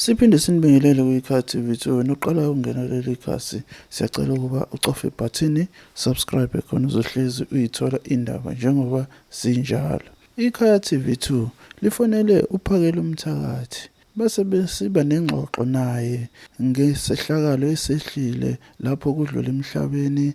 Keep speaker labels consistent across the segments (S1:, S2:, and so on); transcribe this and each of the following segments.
S1: Siphinde sinibingelele kwiKhaya TV 2. Wena uqala ukungena leli khasi, siyacela ukuba ucofe ibhathini subscribe khona uzohlezi uyithola indaba njengoba zinjalo. IKhaya TV 2 lifonele uPhakela Umthakathi base besiba nengxoxo naye ngesehlakalo esehlile lapho kudlula emhlabeni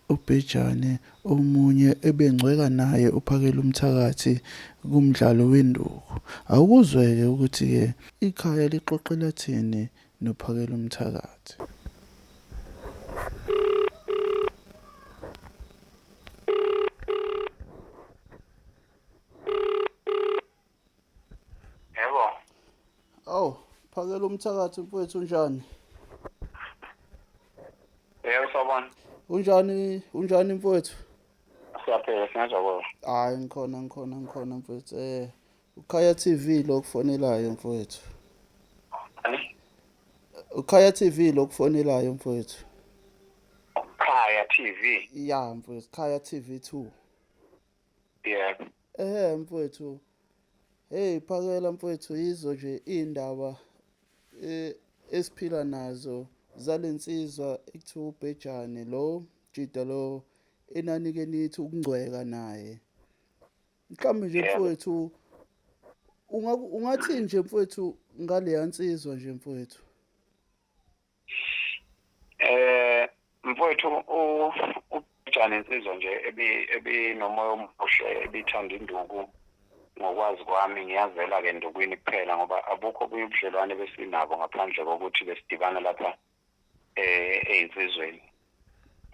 S1: uBhejane, omunye ebengcweka naye uPhakela Umthakathi kumdlalo wenduku. Awukuzweke ukuthi-ke ikhaya lixoxela thini noPhakela Umthakathi.
S2: Yebo.
S1: Awu, Phakela Umthakathi mfowethu, unjani?
S2: Yebo, sawubona.
S1: Unjani, unjani mfowethu?
S2: Siyaphila, singajabula.
S1: Hayi, ngikhona, ngikhona, ngikhona mfowethu. uKhaya TV lo kufonelayo mfowethu.
S2: Ani?
S1: uKhaya TV lo kufonelayo mfowethu.
S2: Khaya TV.
S1: Ya mfowethu, Khaya TV 2.
S2: Yebo.
S1: Ehhe mfowethu. Hey Phakela mfowethu, yizo nje indaba esiphila nazo zalensizwa ekuthiwa uBhejane lo jida lo enanike nithi ukungcweka naye. Mhlawumbe nje mfowethu ungathini nje mfowethu ngaleya nsizwa nje mfowethu?
S2: Mfowethu, uBhejane insizwa nje ebinomoya omuhle, ebithanda induku. Ngokwazi kwami ngiyazela ke endukwini kuphela, ngoba abukho obunye ubudlelwane besinabo ngaphandle kokuthi besidibana lapha eyinsizweni.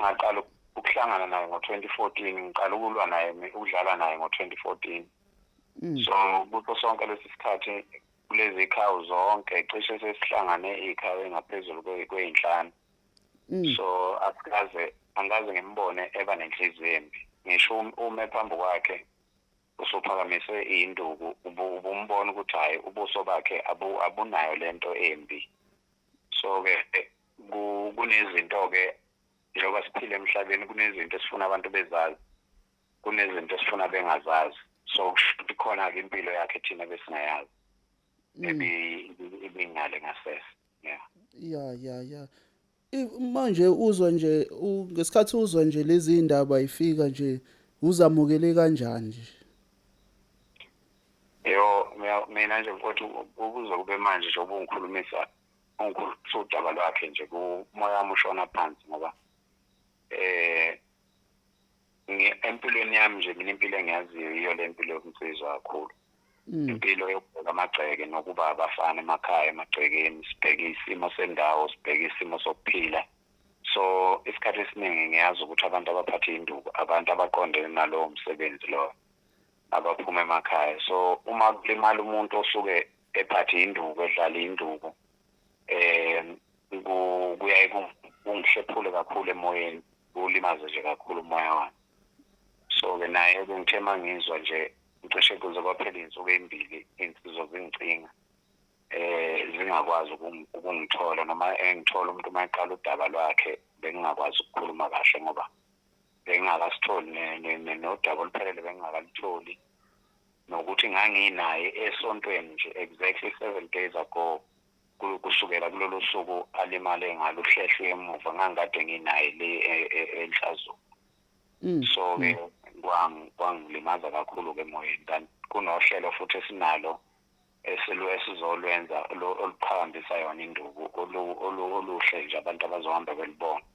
S2: Ngaqala ukuhlangana naye ngo-2014, ngiqala ukulwa naye, ukudlala naye ngo-2014. So kuso sonke lesi sikhathi kulezi ikhawu zonke cishe sesihlangane ikhawu engaphezulu kweyinhlanu. So asikaze, angikaze ngimbone eba nenhliziyo embi. Ngisho ume phambi kwakhe usuphakamise induku, ubumbona ukuthi hayi ubuso bakhe abunayo lento embi. So ke kunezinto ke njengoba siphila emhlabeni, kunezinto esifuna abantu bezazi, kunezinto esifuna bengazazi. So khona ke impilo yakhe thina besingayazi ebingale ngasese. Yeah.
S1: Ya ya ya. Manje uzwa nje ngesikhathi uzwa nje lezi indaba ifika nje, uzamukele kanjani nje?
S2: Yo, mina nje mfowethu, ukuze kube manje nje ubungikhulumisa ungikhulumisa udaba lwakhe nje kumoya wami ushona phansi, ngoba empilweni yami nje mina impilo engiyaziyo yiyo le mpilo yokunsizwa kakhulu. Impilo yokubheka amagceke nokuba abafana emakhaya emagcekeni, sibheke isimo sendawo, sibheke isimo sokuphila. So isikhathi esiningi ngiyazi ukuthi abantu abaphatha induku, abantu abaqondene nalowo msebenzi lo, abaphuma emakhaya. So uma kulimala umuntu osuke ephathe induku, edlala induku, kuyaye kungihlephule kakhulu emoyeni, kulimaze nje kakhulu umoya wami. So ke naye bengithe mangizwa nje cishe kuze kwaphela iy'nsuku ey'mbili iy'nsizwa zingicinga, zingakwazi ukungithola, noma engithola umuntu uma eqala udaba lwakhe bengingakwazi ukukhuluma kahle ngoba bengingakasitholi nodaba oluphelele bengingakalitholi, nokuthi nganginaye esontweni nje exactly 7 days ago kusukela kulolu suku alimale ngalo uhlehle emuva, ngangikade nginaye le eNhlazuko. So ke kwangilimaza kakhulu ke emoyeni. Kanti kunohlelo futhi esinalo esizolwenza oluqhakambisa yona induku, oluhle nje abantu abazohamba belibona,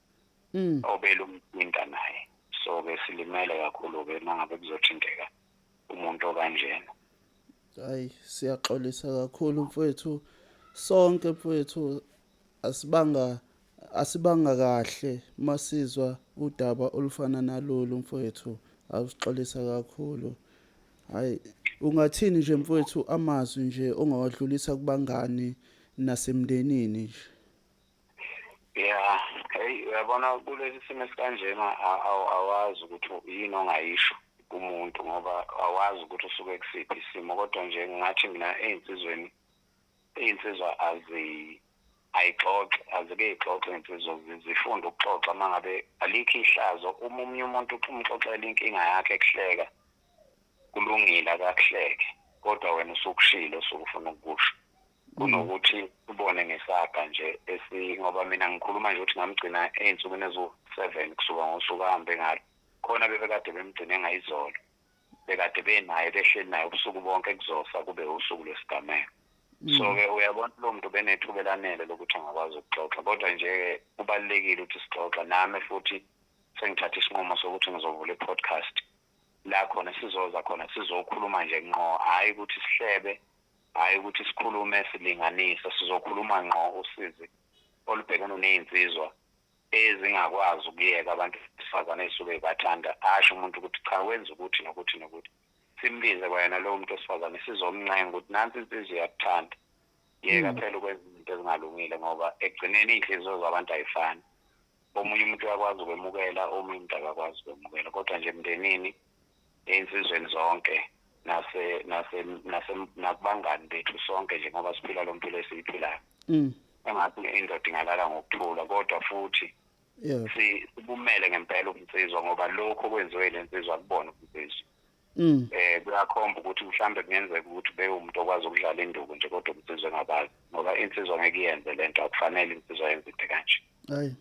S2: obelumthinta naye. So ke silimele kakhulu ke mangabe kuzothinteka umuntu okanjena.
S1: Hayi, siyaxolisa kakhulu mfowethu, sonke mfowethu asibanga kahle masizwa udaba olufana nalolu mfowethu, awusixolisa kakhulu. Hayi, ungathini nje mfowethu amazwi nje ongawadlulisa kubangani nasemndenini nje?
S2: Yeah, hey, uyabona kulesi simo esikanjena awazi ukuthi yini ongayisho kumuntu, ngoba awazi ukuthi usuke kusiphi isimo. Kodwa nje ngingathi mina ey'nsizweni, iy'nsizwa ayixoxe, azike iy'xoxe iy'nsizwa, zifunda ukuxoxa. Uma ngabe alikho ihlazo, uma omunye umuntu umxoxela inkinga yakhe ekuhleka, kulungile akakuhleke, kodwa wena usukushilo osuke ufuna ukukusho. Kunokuthi ubone ngesaga nje ngoba mina ngikhuluma nje ukuthi ngamgcina ey'nsukwini eziwu-7 kusuka ngosuku ahambe ngalo. Khona bebekade bemgcine ngayizolo, bekade benaye behleli naye ubusuku bonke, kuzosa kube usuku lwesigameko. So-ke uyabona lo muntu benethuba elanele lokuthi angakwazi ukuxoxa, kodwa nje kubalulekile ukuthi sixoxe. Nami futhi sengithatha isinqumo sokuthi ngizovula i-podcast la khona sizoza khona sizokhuluma nje ngqo, hhayi ukuthi sihlebe, hhayi ukuthi sikhulume silinganise, sizokhuluma ngqo usizi olubhekene ney'nsizwa ezingakwazi ukuyeka abantu besifazane ey'suke y'bathanda. Asho umuntu ukuthi cha, wenza ukuthi nokuthi nokuthi, simbize kwayena lowo muntu wesifazane, sizomncenga ukuthi nansi insizwa iyakuthanda, yeka phela ukwenza izinto ezingalungile, ngoba ekugcineni iy'nhliziyo zabantu ayifani. Omunye umuntu uyakwazi ukwemukela, omunye umuntu akakwazi ukwemukela. Kodwa nje emndenini, ey'nsizweni zonke, nakubangani bethu sonke nje, ngoba siphila lo mpilo esiyiphilayo, engathi indoda ingalala ngokuthula. Kodwa futhi sibumele ngempela ubunsizwa, ngoba lokhu okwenziwe le nsizwa akubona ubunsizwa. Kuyakhomba ukuthi mhlambe kungenzeka ukuthi ube umuntu okwazi ukudlala induku nje, kodwa ubunsizwa engabazi, ngoba insizwa ngeke iyenze lento, akufanele insizwa yenze into kanje.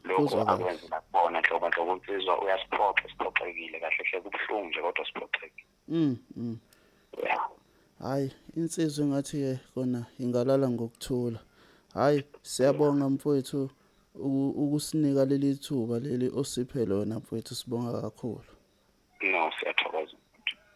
S2: Lokho akwenze nakubona nhlobo nhlobo insizwa uyasiphoxa, siphoxekile kahle hle, kubuhlungu nje kodwa siphoxekile.
S1: Hayi, insizwa engathi ke kona ingalala ngokuthula. Hayi, siyabonga mfowethu ukusinika leli thuba leli osiphe lona mfowethu, sibonga kakhulu.